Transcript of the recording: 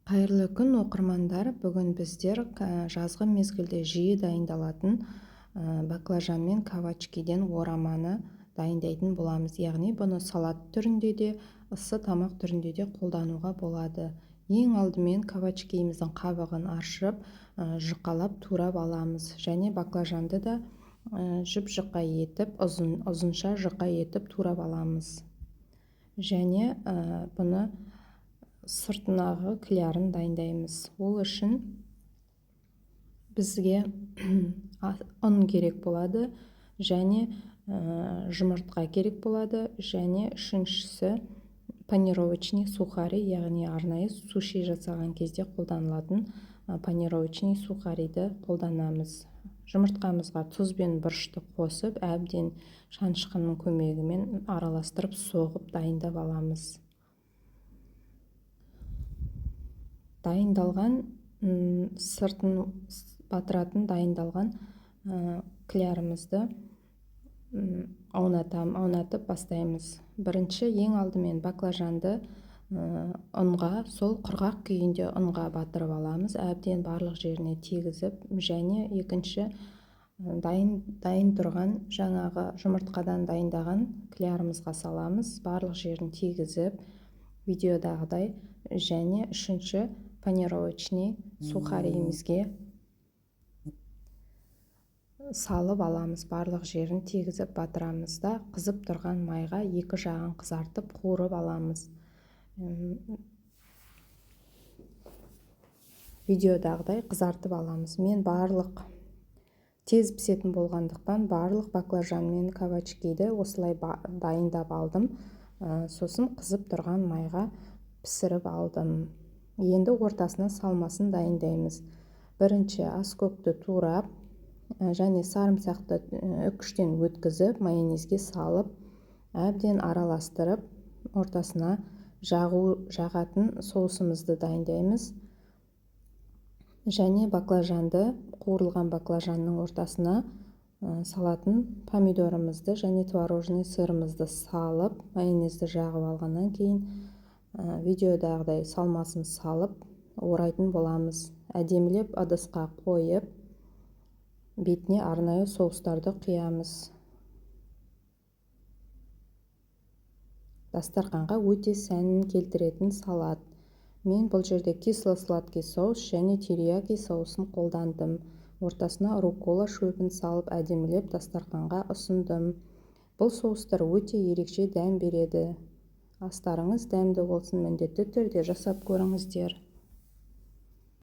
Қайырлы күн, оқырмандар! Бүгін біздер жазғы мезгілде жиі дайындалатын баклажан мен кабачкиден ораманы дайындайтын боламыз. Яғни бұны салат түрінде де, ыссы тамақ түрінде де қолдануға болады. Ең алдымен кабачкиіміздің қабығын аршып, жұқалап турап аламыз. Және баклажанды да жұп-жұқа етіп, ұзынша жұқа етіп турап аламыз. Және бұны сыртынағы клярын дайындаймыз. Ол үшін бізге ұн керек болады, және жұмыртқа керек болады, және үшіншісі панировочный сухари, яғни арнайы суши жасаған кезде қолданылатын панировочный сухариді қолданамыз. Жұмыртқамызға тұз бен бұрышты қосып, әбден шанышқының көмегімен араластырып, соғып дайындап аламыз. Дайындалған сыртын батыратын дайындалған клярымызды аунатып бастаймыз. Бірінші ең алдымен баклажанды ұнға, сол құрғақ күйінде ұнға батырып аламыз, әбден барлық жеріне тигізіп, және екінші дайын тұрған жаңағы жұмыртқадан дайындаған клярымызға саламыз, барлық жерін тигізіп, видеодағыдай, және үшінші панировочный сухариімізге салып аламыз, барлық жерін тигізіп батырамыз да, қызып тұрған майға екі жағын қызартып қуырып аламыз. Видеодағыдай қызартып аламыз. Мен барлық тез пісетін болғандықтан барлық баклажан мен кабачкиді осылай дайындап алдым. Сосын қызып тұрған майға пісіріп алдым. Енді ортасына салмасын дайындаймыз. Бірінші аскөкті турап, және сарымсақты үкіштен өткізіп, майонезге салып, әбден араластырып, ортасына жағатын соусымызды дайындаймыз. Және баклажанды, қуырылған баклажанның ортасына салатын помидорымызды және творожный сырымызды салып, майонезді жағып алғаннан кейін видеодағыдай салмасын салып орайтын боламыз. Әдемілеп ыдысқа қойып, бетіне арнайы соустарды құямыз. Дастарқанға өте сәнін келтіретін салат. Мен бұл жерде кисло-сладкий соус және терияки соусын қолдандым. Ортасына руккола шөбін салып, әдемілеп дастарқанға ұсындым. Бұл соустар өте ерекше дәм береді. Астарыңыз дәмді болсын, міндетті түрде жасап көріңіздер.